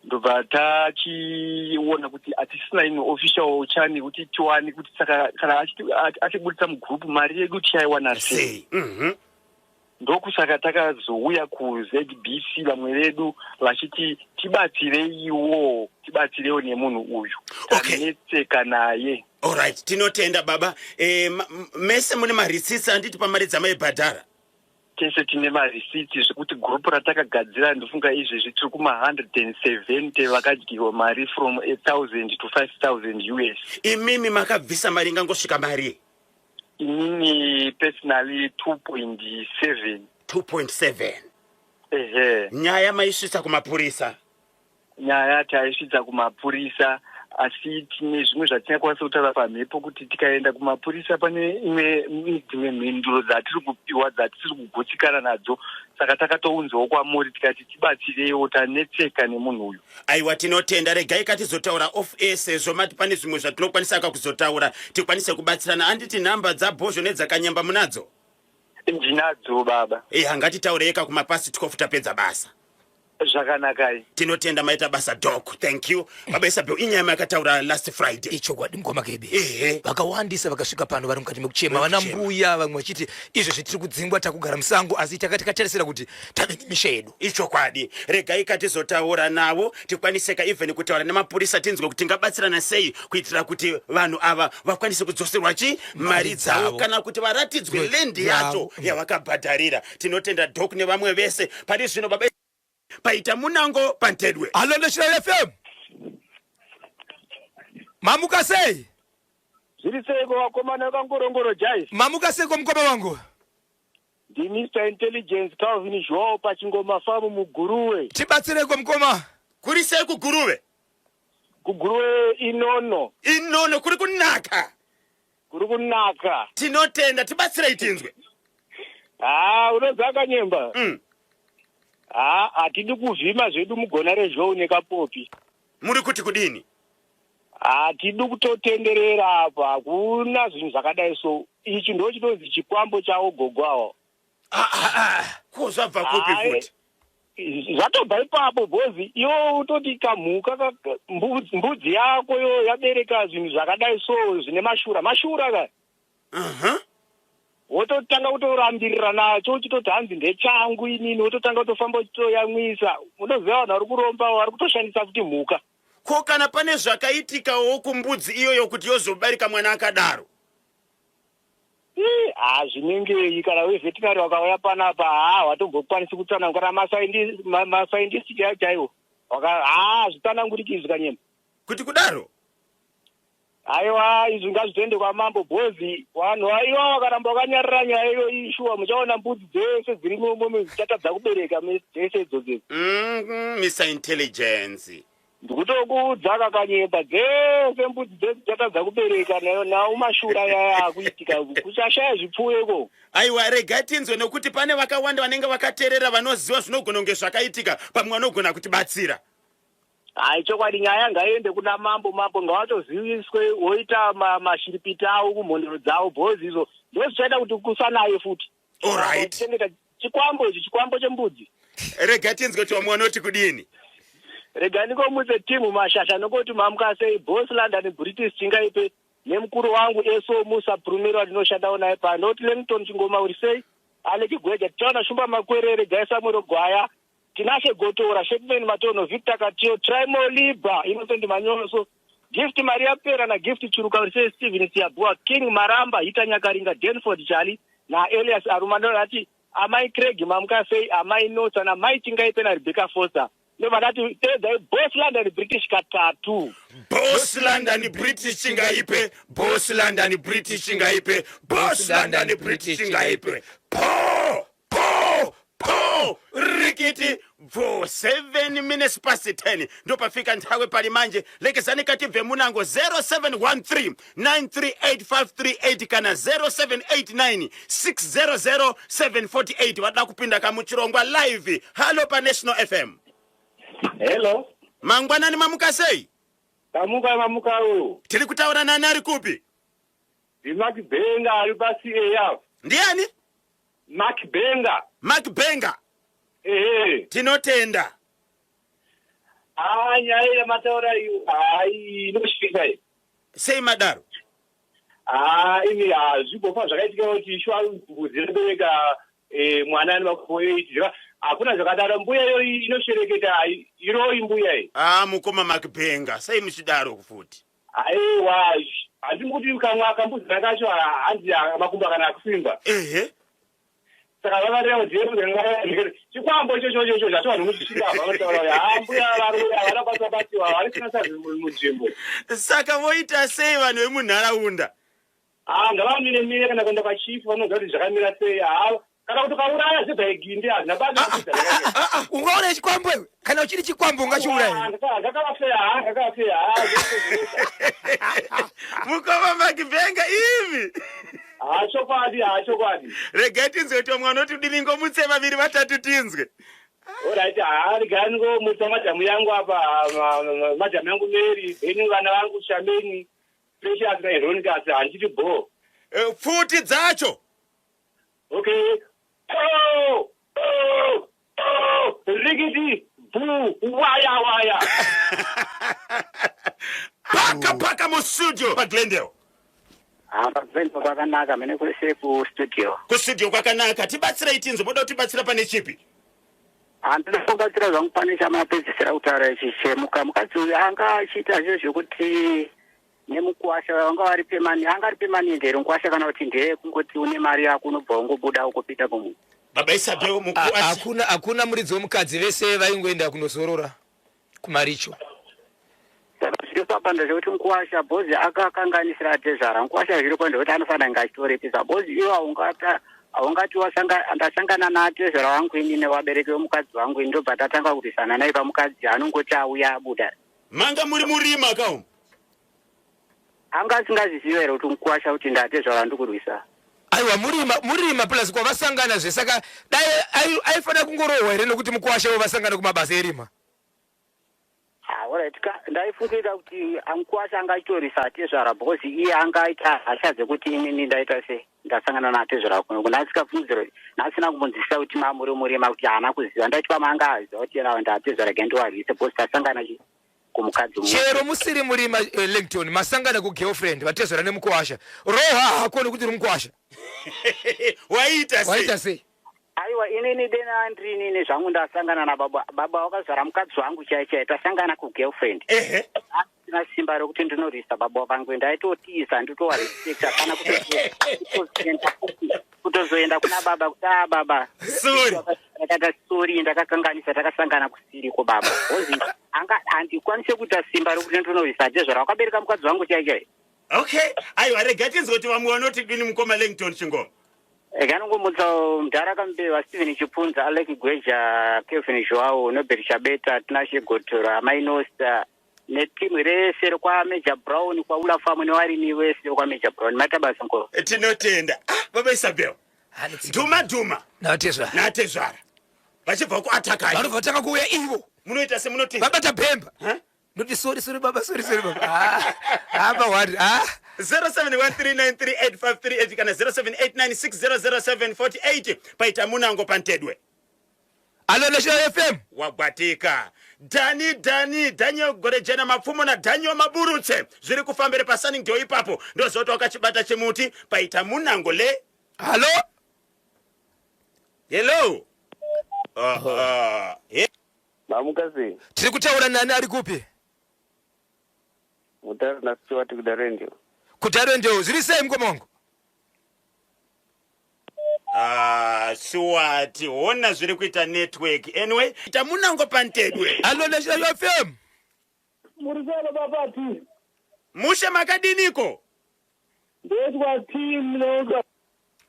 ndobva tachiona kuti hatisina imwe official channel kuti tiwane kuti saka kana atiburitsa mugurupu, mari yedu tichaiwana sei? Sei? Ndokusaka takazouya kuZBC, vamwe vedu vachiti tibatsireiwo, tibatsireiwo nemunhu uyu. Tanetseka naye. Alright, tinotenda baba. Mese mune marisitsi, handiti, pamari dzamaibhadhara? Tese tine marisiti, zvekuti gurupu ratakagadzira, ndofunga izvezvi tiri kuma170 vakadyiwa mari from 1000 to 5000 US. Imimi makabvisa mari ingangosvika mari? Inini personally 2.7. 2.7? Ehe. Nyaya maisvitsa kumapurisa? Nyaya taisvitsa kumapurisa, asi tine zvimwe zvatingakwanisa kutaura pamhepo, kuti tikaenda kumapurisa pane imwe dzimwe mhinduro dzatiri kupiwa dzatisiri kugutsikana nadzo. Saka takatounzawo kwamuri tikati tibatsireiwo, tanetseka nemunhu uyu. Aiwa, tinotenda. Regai katizotaura off air, sezvo mati pane zvimwe zvatinokwanisa kakuzotaura tikwanise kubatsirana, handiti? Nhamba dzabhozho nedzakanyamba munadzo? Ndinadzo, baba. Iya, ngatitaurei kakumapasi 12 tapedza basa. Zvakanakai. Tinotenda, maita basa, Doc. Thank you, baba Isabel. Inyaya makataura last Friday. Ichokwadi, mukoma KB. Ehe. Vakawandisa vakasvika pano vari mukati mekuchema, vana Mekuchema. mbuya, vamwe vachiti izvezvi tiri kudzingwa, takugara musango, asi taka tikatarisira kuti tave nemisha yedu. Ichokwadi. Regai katizotaura navo, tikwaniseka even kutaura nemapurisa, tinzwe kuti tingabatsirana sei kuitira kuti vanhu ava vakwanise kudzoserwa chi mari dzavo dzavo. Kana kuti varatidzwe land yacho Yavo. yavakabhadharira. Tinotenda, Doc, nevamwe vese. Pari zvino, baba, paita munango pantedwe. Hallo, National FM. Mamuka sei? Zviri seiko vakomana vekangorongoro Jais? Mamuka seiko mukoma wangu? Ndi Mr Intelligence Calvin Zhuwao pachingoma farm muGuruwe. Tibatsireiko mukoma. Kuri sei kuGuruve? KuGuruwe inono. Inono kuri kunaka. Kuri kunaka. Tinotenda, tibatsirei tinzwe. Haa unoziva kanyemba? Haa hatidi kuvhima zvedu mugona rezhou nekapopi. Muri kuti kudini? Hatidi kutotenderera apa, hakuna zvinhu zvakadai so. Ichi ndo chinonzi chikwambo chavo gogo awa. Ah, ah, ah. Ko zvabva kupi futi? Zvatobva ipapo bhozi iwo utoti kamhuka mbudzi yako yo yabereka zvinhu zvakadai so zvine mashura mashura ka. Wototanga kutorambirira nacho uchitoti hanzi ndechangu inini wototanga kutofamba uchitoyamwisa. Unoziva vanhu vari kuromba vari kutoshandisa futi mhuka. Ko kana pane zvakaitikawo kumbudzi iyoyo kuti yozobarika mwana akadaro? Ii, haa zvinengei kana vevetinary vakauya panapa haa hawatombokwanisi kutsanangura masaindisti chaiwo chaiwo haa hazvitsananguriki izvi kanyema. Kuti kudaro? Aiwa izvi ngazvitoende kwamambo bhozi vanhu vaiwa vakaramba vakanyarara nyaya iyoyi shuwa muchaona mbudzi dzese dziri mumomo dzichatadza kubereka dzese idzodzo idzi. Mr Intelligence. Ndikutokuudza kakanyemba dzese mbudzi dzese dzichatadza kubereka nawo mashura ayaya akuitika kuchashaya zvipfuyo ikoko. Aiwa regai tinzwe nokuti pane vakawanda vanenge vakaterera vanoziva zvinogona kunge zvakaitika pamwe vanogona kutibatsira. Hayi chokwadi nyaya ngaiende kuna mambo mambo ngawatoziviswe woita mashiripiti avo kumhondoro dzavo bhozi izvo ndozvichaita kuti kusanaye futi. Alright. Chengeta chikwambo ichi chikwambo chembudzi. Rega tinzwe kuti vamwe vanoti kudini. Rega ndingomutse team mashasha nokoti mamuka sei boss London British Chingaipe nemukuru wangu Eso Musa Prumero wandinoshandawo naye pano noti Langton Chingoma uri sei Alec Gweja tichaona Shumba Makwerere Jai Samuel Gwaya Tinashe Gotora Shepman Matono Victor Katiyo Trymore Liba Innocent Manyoso Gift Maria Pera na Gift Chiruka uri sei Steven Siyabua King Maramba Hita Nyakaringa Denford Chali na Elias Aruma ndonati Amai Craig mamuka sei Amai Notsa na Mai Chingaipe na Rebecca Foster ndobva ndati teedzai Boss London British katatu. Boss London British Chingaipe Boss London British Chingaipe Boss London British Chingaipe Po Po Po rikiti bvo 7 minutes past 10 ndopafika nthawi pali manje lekezani katibve munango 0713 938538 kana 0789 600 748 vada kupinda kamuchirongwa live halo panational fm Hello. mangwanani mamuka sei Tamuka mamuka uyu. tiri kutaura nani ari kupi Ndimark Benga ari paCA. Ndiani? Mark Benga. Mark Benga. Ehe. Tinotenda. Ah, nyaya yamataura iyo hai inosvika iyi. Sei madaro? Ah, imi hazvigofa zvakaitika kuti shuwa mbudzi inobereka eh, mwana ane makore 8 hakuna zvakadaro mbuya iyo inoshereketa iroyi mbuya iyi. Ah, mukoma Mark Benga, sei muchidaro futi? Aiwa, handimi kuti kamwe akambudzi kacho hanzi makumbo akana akusimba. Ehe. Saka vavarira kuti chikwambo ichocho ichocho zvacho vanhu muchisvika vanotaura kuti haa mbuya varume havana basa batiwa varisina sa munzvimbo. Saka voita sei vanhu vemunharaunda? Haa ngavamire mire kana kuenda kwachief vanoziva kuti zvakamira sei haa kana kuti ukauraya zebha yegindi hazvina basa ah, ah, ah, ungauraya chikwambo iwe kana uchiri chikwambo ungachiuraya mukoma makibhenga imi hachokwadi hachokwadi regai tinzwe kuti vamwe vanoti dini ngomutse vaviri vatatu tinzwe Alright, haa regai ndingomutsa madhamu yangu apa madhamu yangu Mary then vana vangu Shameni Precious naIronicus handiti bho eh, pfuti dzacho Okay. Oh, oh, oh, rikiti, bhu, waya, waya. Paka paka mustudio paGlendale. Ah, paGlendale kwakanaka mene kwese kustudio. Kustudio kwakanaka. Tibatsirei tinzwe, moda kutibatsira pane chipi? Handina kubatsira zvangu pane chamapedzisira kutaura ichi chemuka mukadzi uyu anga achiita zvo zvekuti nemukuwasha vanga vari pemani anga ari permanent here mukuwasha kana kuti ndeye kungoti une mari yako unobva wangobuda ukopinda mumwe Baba Isabel mukuwasha. Hakuna hakuna muridzi wemukadzi vese vaingoenda kunozorora kumaricho. Saka Chiri papa ndechekuti mukuwasha bhozi akakanganisira atezvara. Mukuwasha zviripo ndekuti anofanira kunge achitoripisa bhozi iwo haungata haungati wasanga ndasangana naatezvara wangu ini nevabereki vemukadzi wangu ini ndobva tatanga kurwisana naye pamukadzi anongoti auya abuda. Manga muri murima ka umu. Anga asingazviziva here kuti mukuwasha kuti ndatezvara ndikurwisa? Aiwa murima murima plus kwavasangana zve saka dai aifanira kungorohwa here nokuti mukuwasha wo vasangana kumabasa erima. Ah, alright ka ndaifungira kuti amukwasha anga achitorisa atezvara because iye anga aita hasha dzekuti inini ndaita se ndasangana naatezvara kuno kuna asikafungidziro nasina kumbonzwisisa kuti mamuri murima kuti haana kuziva ndaiti pamwe anga aziva kuti yena ndaatezvara ke ndiwarwise because tasangana chi kumukadzi mumwe Chero musiri murima eh, Langton masangana ku girlfriend vatezvara nemukwasha. Roha hako nekuti uri mukwasha. Waita sei? Waita sei? Aiwa inini dena ndrini ini zvangu ndasangana nababa baba wakazvara mukadzi wangu chai chai tasangana kugirlfriend Ehe. Andina simba rekuti ndinorwisa baba vangu ndaitotiza nditovarespecta kana kutozoenda kutozoenda kuna baba kuti a baba Sorry. ndakaita sorry ndakakanganisa takasangana kusiriko baba ozi anga handikwanise kuita simba rekuti ndinorwisa tezvara wakabereka mukadzi wangu chai chai Okay. Aiwa rega tinzwe kuti vamwe vanoti dini mukoma Langton Chingoma. Rega nongomutsa mudhara Kambewa, Steven Chipunza, Alec Gweja, Kelvin Joao, Nobert Chabeta, Tinashe Gotora, Amai Nosta netimu rese rekwaMajor Brown, kwaUla Farm nevarimi vese vekwaMajor Brown. Maita basa mukuru. Tinotenda. Ah, baba Isabel. Dhuma dhuma Natezvara. natezvara vachibva kuataka. Vanobva vatanga kuuya ivo. Munoita semunotenda. Vabata bhemba. Huh? Ndoti sorry sorry baba sorry sorry baba. Ah, apa what? Ah. 0713938538 kana 0789600748 paita munango pantedwe. Alo National FM. Wagwatika. Dani Dani Daniel Gorejena Mapfumo na Daniel Maburutse zviri kufambere paSunningdale ipapo ndozoti wakachibata chimuti paita munango le. Hallo. Hello. Uh, uh, Mamuka sei? Tiri kutaura nani ari kupi? Mutare naStuart kuDarendeo. KuDarendeo zviri sei mukoma wangu? Ah, Stuart, hona zviri kuita network. Anyway, tamunango pantedwe. Hello National FM. Muri sei baba Pati? Mushe makadiniko? Ndoitwa team Nyonga.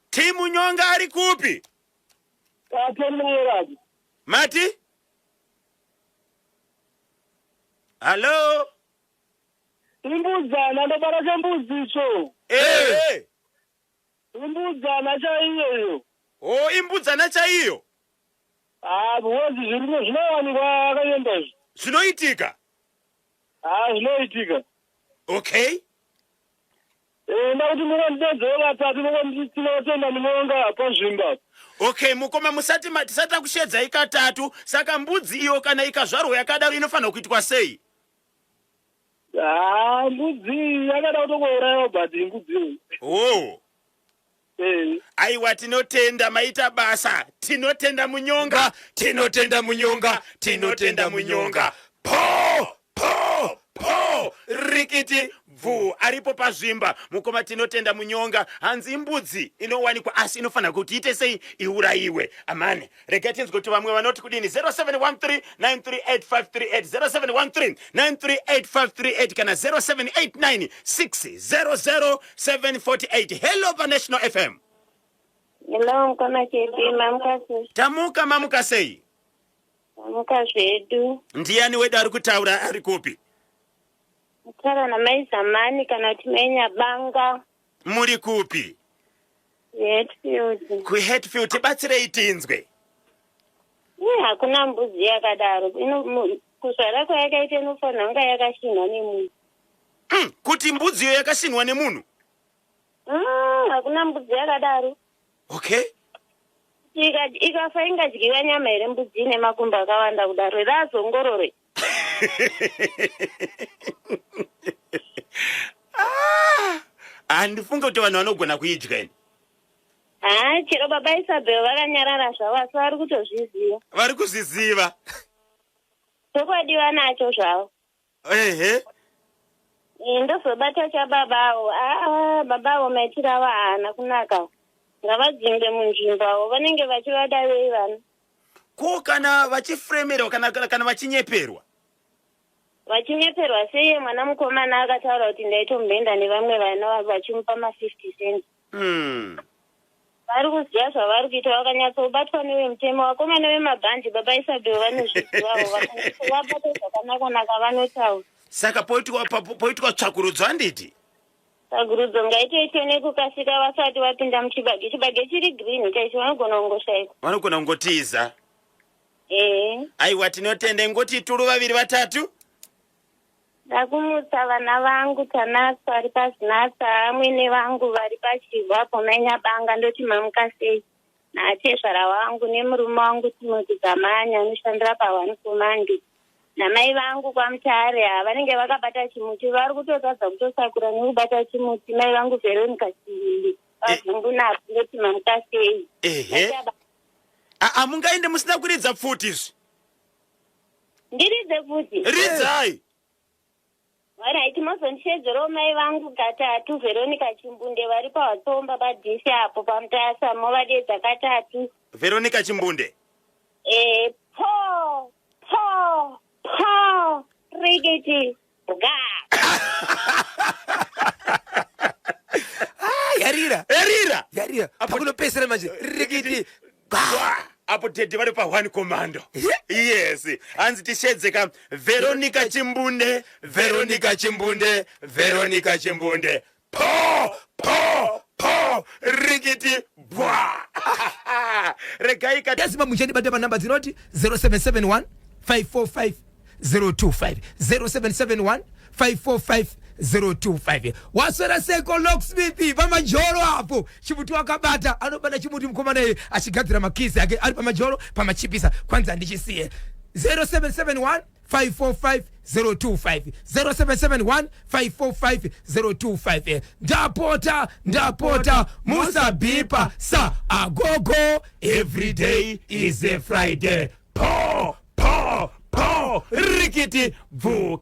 Team Nyonga ari kupi? Atenera. Mati? Hello? Imbudzana ndobara chembudzi icho. Eh. Hey. Imbudzana chaiyo iyo. Oh, imbudzana chaiyo. Ah, because zvirimo zvinowanikwa akanyemba izvi. Zvinoitika. Ah, zvinoitika. Okay. Eh, ndakuti mungondidedzewo vatatu tinotenda munonga pazvimba. Okay, mukoma musati tisati takushedzai katatu, saka mbudzi iyo kana ikazvarwa yakadaro inofanirwa kuitwa sei? Ah, mbudzi yakada kutongourayiwa but imbudzi iyo. Oh. Eh. Aiwa tinotenda maita basa. Tinotenda munyonga, tinotenda munyonga, tinotenda munyonga. Po po po rikiti bvu aripo pazvimba mukoma tinotenda munyonga hanzi imbudzi inowanikwa asi inofanira kuti ite sei iurayiwe amane regai tinzwe kuti vamwe vanoti kudini 0713938538 0713938538 kana 0789600748 hello panational fm Hello, mukoma Chepi, mamuka sei? Tamuka mamuka sei? Tamuka zvedu. Ndiani wedu ari kutaura ari kupi? Mutaura namai Zamani kana kuti mai Nyabanga. Muri kupi? Hatfield. KuHatfield tibatsirei tinzwe. Iye hakuna mbudzi yakadaro. Ino kuzvara kwayakaita inofanira kunga yakashinhwa nemunhu. Kuti mbudzi iyo yakashinhwa nemunhu? Hakuna mbudzi yakadaro. Okay. Ikafa ingadyiwa nyama here mbudzi ine makumbo akawanda kudaro? Razongorore. Ah, handifunge kuti vanhu vanogona kuidya ini. Haa, chero baba Isabel vakanyarara zvavo asi vari kutozviziva. Vari kuzviziva. Chokwadi vanacho zvavo. Ehe. Eh, ndozobata chababa avo. Aa, baba avo maitiro avo haana kunaka. Ngavadzingwe munzvimbo avo vanenge vachivada vei vana. Ko kana vachifremerwa kana, kana, kana vachinyeperwa? Vachinyeperwa sei mwana mukomana akataura kuti ndaitomboenda nevamwe vana vachimupa ma50 cents. Vari kuziva zvavari kuita vakanyatsobatwa nevemutemo. Vakomana vemabhandi baba Isabel vanozvizivawo vakanyatsovabata zvakanaka-naka vanotaura. Saka poitwa poitwa tsvakurudzo handiti? Tsvagurudzo ngaitoitwe nekukasika vasati vapinda muchibage. Chibage chiri green chaicho vanogona kungoshaikwa. Vanogona kungotiza. Ehe. Aiwa tinotenda ingoti turu vaviri vatatu. Ndakumutsa vana vangu Tanatsa ari paZinatsa amwene vangu vari paChivhu apo mai Nyabanga ndoti mamuka sei naatezvara wangu nemurume wangu Timothy Gamanya anoshandira paOne Command namai vangu kwaMutare haa vanenge vakabata chimuti vari kutotadza kutosakura nekubata chimuti mai vangu Veronica Chivindi pavhungu napo ndoti mamuka sei Ehe. Aa mungaende musina kuridza pfuti izvi. Ndiridze pfuti. Ridzai. Alright, mozondishedzerawo mai vangu katatu Veronica Chimbunde vari paWatsomba padhisi apo paMutasa movadedza katatu. Veronica Chimbunde. Eh, po po po rikiti bwa. Ah, yarira Yarira. yarira pakunopesera manje rikiti Bwa! Apo tete vari pa one commando. Yes. Hanzi tishedzeka Veronica Chimbunde, Veronica Chimbunde, Veronica Chimbunde. Po po po rikiti bwa. Regai ka Yes, mamuchandibata panhamba dzinoti 0771 545 025 0771 545 025 waswera seko locksmith pamajoro apo chimuti wakabata anobata chimuti mukomana iye achigadzira makizi ake ari pamajoro pamachipisa kwanzi handichisiye 0771 545 025 0771 545 025 ndapota ndapota musabhipa sa agogo every day is a Friday. Po po po rikiti bvu.